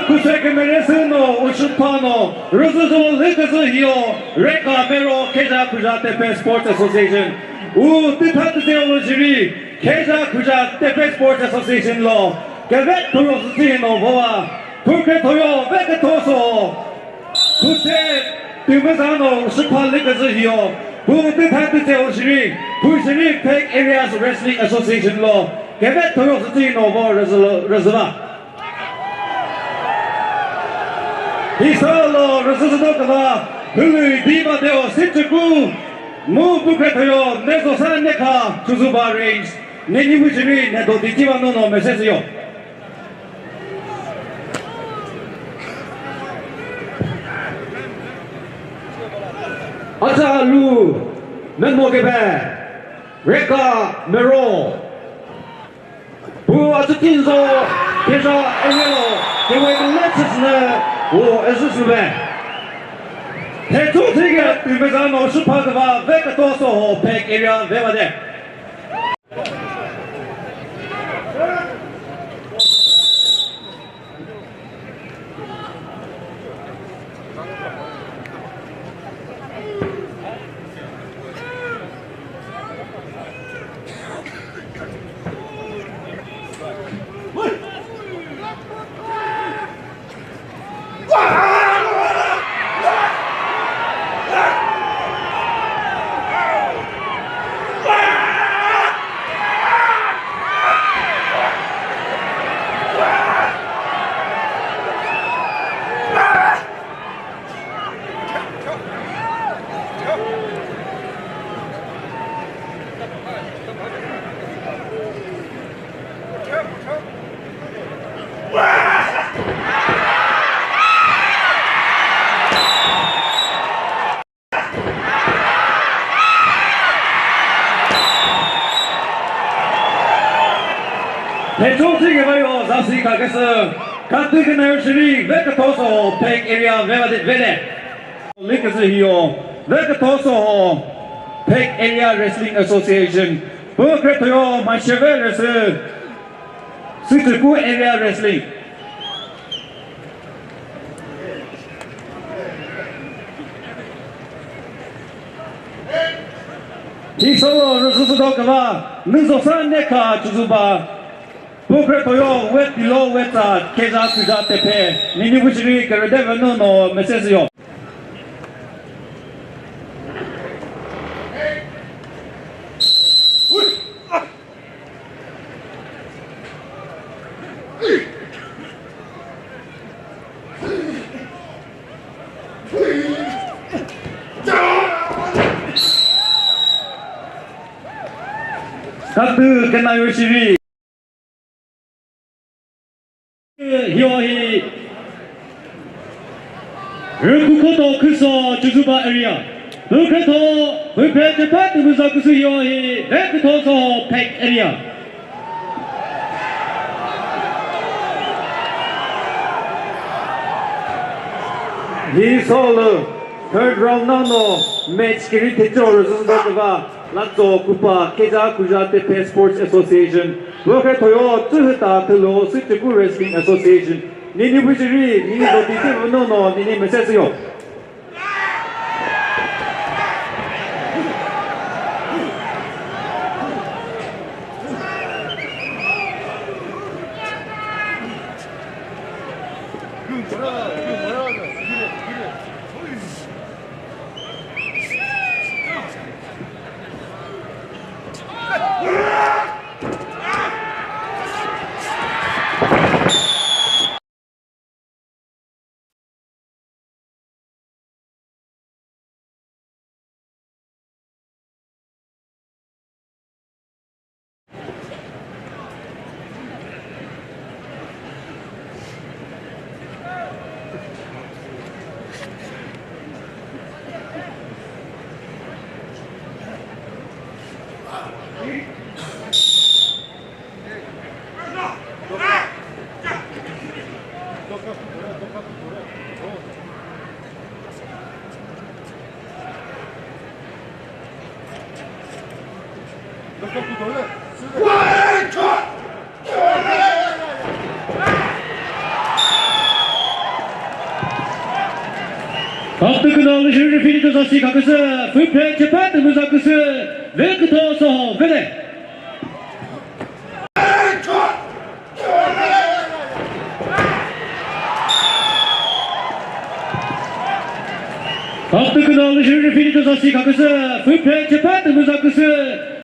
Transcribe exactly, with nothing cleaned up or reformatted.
Kushe kümere sü no, ushupha no, rüzü zü lü küzü hio, Reka Mero, Kheja Khuja Tepe Sports Association. U tütha tütse o shiri, Kheja Khuja Tepe Sports Association lo, küve thüyo süsü no voa, pukre thüyo, ve kütho so. Kushe, tümüza no, ushupha lü küzü hio, u tütha tütse o shiri, u shiri Phek Area Wrestling Association lo, küve thüyo süsü no vo rüzü, rüzüva. Hisalo rüsüsüdo küva, hülü diva deo sitsuku, mu pukre thüyo, nezo sa nekha, Chozuba Range, neni vüchiri, ne do di diva no no message yo. Acha lu, menmo kebe, Reka Mero. Bu atsü tinzo, Kheja Area lo, kewe kümütsüsünü, u ezüsüve. Hetsu thige tümeza no shupha küva ve kütho soho Phek Area ve vade. Hetsu thige bayo zasi kakesü, katü künayo shiri ve kütho soho Phek Area ve vade vele. Liküsü hio, ve kütho soho, Phek Area Wrestling Association, pukre thüyo masheve rüsü, Sütüku Area Wrestling. Hisolo rüsüsüdo küva, nüzosa nekha Chozuba. Pukre thüyo, wet below, wet sa, Kheja Khuja Tepe, nini vüchiri kürüde venu no message yo. Katü künayo shiri. Hio hi Rükükhoto Khüso Chozuba area. Hükretho, hüphe chepa tümüza küsü hio hi Rükükhoto Phek area. Hi solo third round nano match kiri thecho rüzündo küva. Latso küpa Kheja Khuja Tepe Sports Association, pukre thüyo Tsühüta Thülo Sütüku Wrestling Association, nini vüchiri, nini doti tüvü nono, nini message yo. Kaptü küna lüshirü finish zasi kaküsü, füphe chepa tümüza küsü, ve kütho soho vele. Kaptü küna lüshirü finish zasi kaküsü, füphe chepa tümüza küsü,